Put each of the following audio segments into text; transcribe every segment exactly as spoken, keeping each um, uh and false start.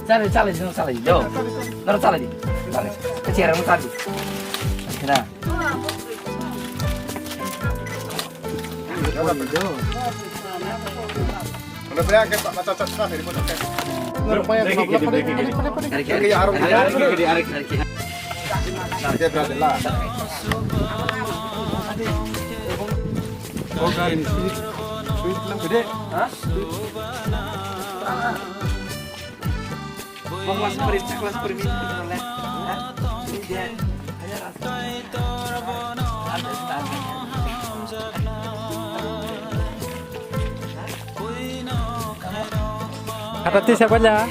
Chale, chale, no, chale, no. No, chale, chale. Chale, chale. Kena. Kata tisa bala.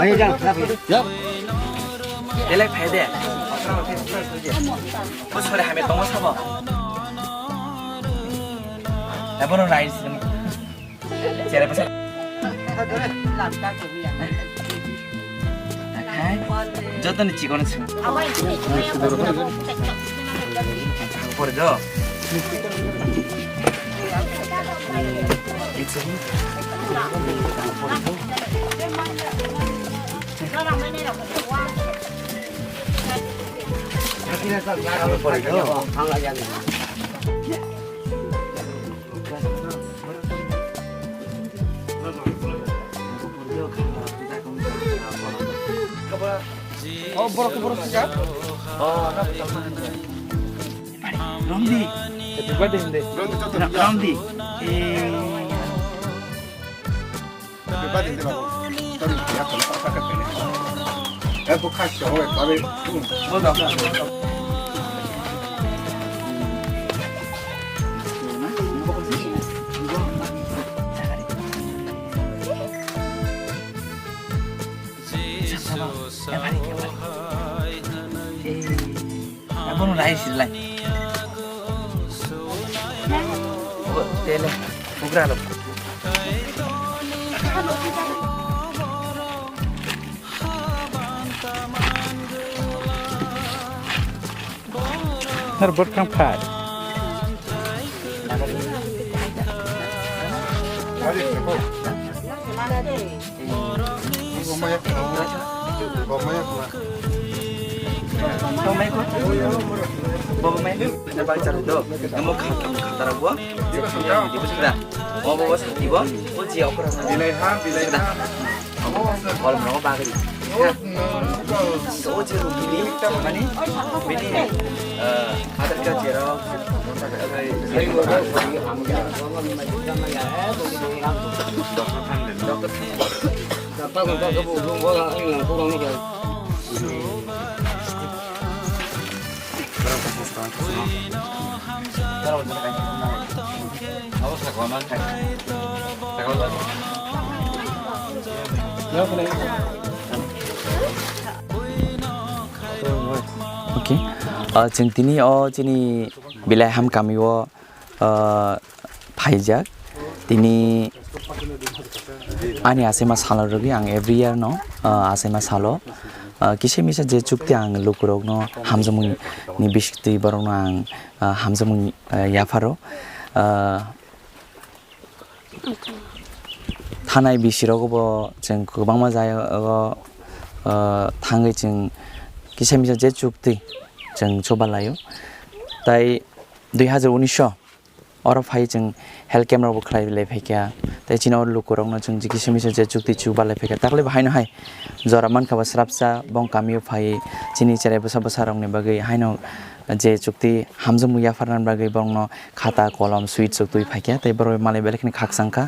Ayo, jang, jang. Tele phai de. Bo sore hame tongo sabo. Ebo no rai sin. Chere pasa. Hai. Joto ni chikon sin. Por do. Oh, borok, borok sih, Kak? Oh, Romdi. Happy birthday, Romdi. Ra-, Romdi. Eh. Happy birthday, Babu. Sorry, ya, kalau tak pakai pele. Eh, bukan, cowok, tapi, hmm. Bodoh. Abono lai silai. Tele, bugra lo. Har bot kang phai. Bo mai ko? Bo mai? Ina bai char do. Amo kha-, kha-, khatara bo. Di bo sida. O bo bo sati bo. O ji okra. Bilai ha, bilai ha. Amo kol mo bagri. O ji ru bili mani. Bini, eh, Aadhaar card xerox. Okay. Ah, chwng tini o chini Bilai Ham kami o ah, phaijak. Tini ani achaima salo rwgwi ang every year no, ah, achaima salo, ah, kisa misa je chukti ang lukurokno hamjakmung ni bisingtwi borokno ang, ah, hamjakmung, ah, yapharo. Ah, thanai bisirogo bo chwng kwbangma jaga o, ah, thangwi chwng kisa misa je chukti chwng chuba laio. Tai dui hazar unis o Oro phai chwng health camp rokbo khlai lai phaikha, tei chini oro lukurokno chwng kisa misa je chukti chuba lai phaikha, takhwlaibo haino hai jora mankha bo srapsa bong kamio phai chini cherai bwsa bwsarokni bagwi haino je chukti hamjakmung yapharnani bagwi borokno khata kolom sweet chuktwi phaikha, tei borok malai belai kheno khakchangkha,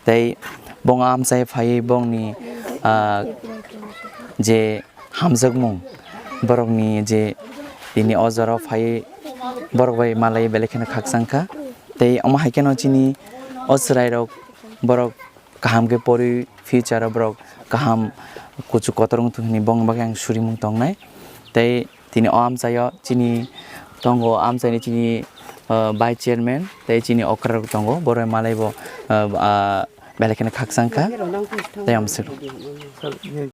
tei bong amchai phaiwi bongni, ah, je hamjakmung, borokni je tini o jora phaiwi borok bai malai belai kheno khakchangkha. Tei omo hai kheno chini o chwrairok borok kaham khe poriwi future o borok kaham kuchuk kotor wng thung hwnwi bongni bagwi ang surimung tongnai. Tei tini o amchaio chini tongo, amchaini chini, ah, vice chairman tei chini okrarok tongo, borok malaibo, ah, ah, belai kheno khakchangkha. Tei amswk.